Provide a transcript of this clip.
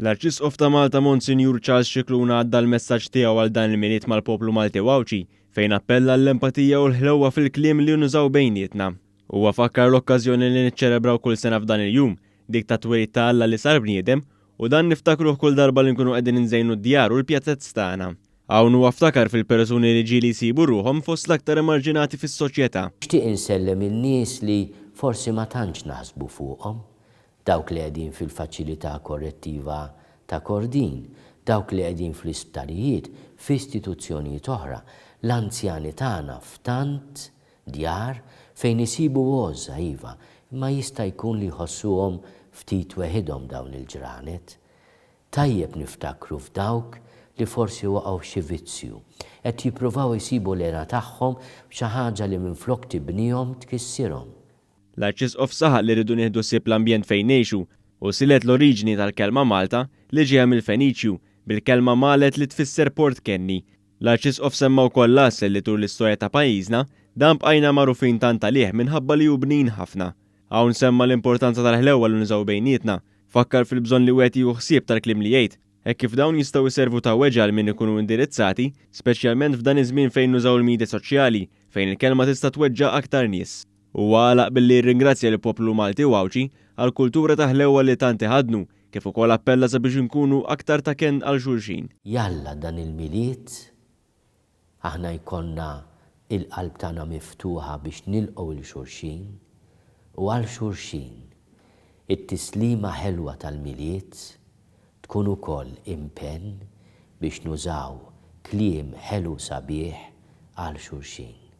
L-Arċisqof ta' Malta Monsinjur Charles Scicluna għadda l-messaġġ tiegħu għal dan il-Milied mal-poplu Malti u Għawdxi fejn appella għall-empatija u l-ħlewwa fil-kliem li nużaw bejnietna. Huwa fakkar l-okkażjoni li niċċelebraw kull sena f'dan il-jum, dik tat-twelid ta' Alla li sar bniedem, u dan niftakruh kull darba li nkunu qegħdin inżejnu d-djar u l-pjazez tagħna. Hawn huwa ftakar fil-persuni li ġieli jsibu ruħhom fost l-aktar emarġinati fis-soċjetà. Nixtieq insellem in-nies li forsi ma tantx naħsbu fuqhom, dawk li qegħdin fil-faċilità korrettiva ta' Kordin, dawk li qegħdin fl-isptarijiet, f'istituzzjonijiet oħra, l-anzjani tagħna f'tant djar fejn isibu għożża, iva, imma jista' jkun li jħossuhom ftit weħidhom dawn il-ġranet. Tajjeb niftakru f'dawk li forsi waqgħu f'xi vizzju, qed jippruvaw isibu l-hena tagħhom f'xi ħaġa li minflok tibnihom tkissirhom. L-Arċisqof saħaq li rridu nieħdu ħsieb l-ambjent fejn ngħixu u silet l-oriġini tal-kelma Malta li ġejja mill-Feniċju, bil-kelma Malet li tfisser port kenni. L-Arċisqof semma wkoll l-għasel li tul l-istorja ta' pajjiżna, dan bqajna magħrufin tant għalih minħabba li hu bnin ħafna. Hawn semma l-importanza tal-ħlewwa li nużaw bejnietna. Fakkar fil-bżonn li wieħed jieħu ħsieb tal-kliem li jgħid, hekk kif dawn jistgħu jservu ta' weġgħa għal min ikunu indirizzati, speċjalment f'dan iż-żmien fejn nużaw il-media soċjali, fejn il-kelma tista' tweġġa' aktar nies. Huwa għalaq billi rringrazzja lill-poplu Malti u Għawdxi għall-kultura ta' ħlewwa li tant iħaddnu, kif ukoll appella sabiex inkunu aktar ta' kenn għal xulxin. Jalla dan il-Milied aħna jkollna il-qalb tagħna miftuħa biex nilqgħu 'l xulxin u għal xulxin it-tislima ħelwa tal-Milied tkun ukoll impenn biex nużaw kliem ħelu sabiħ għal xulxin.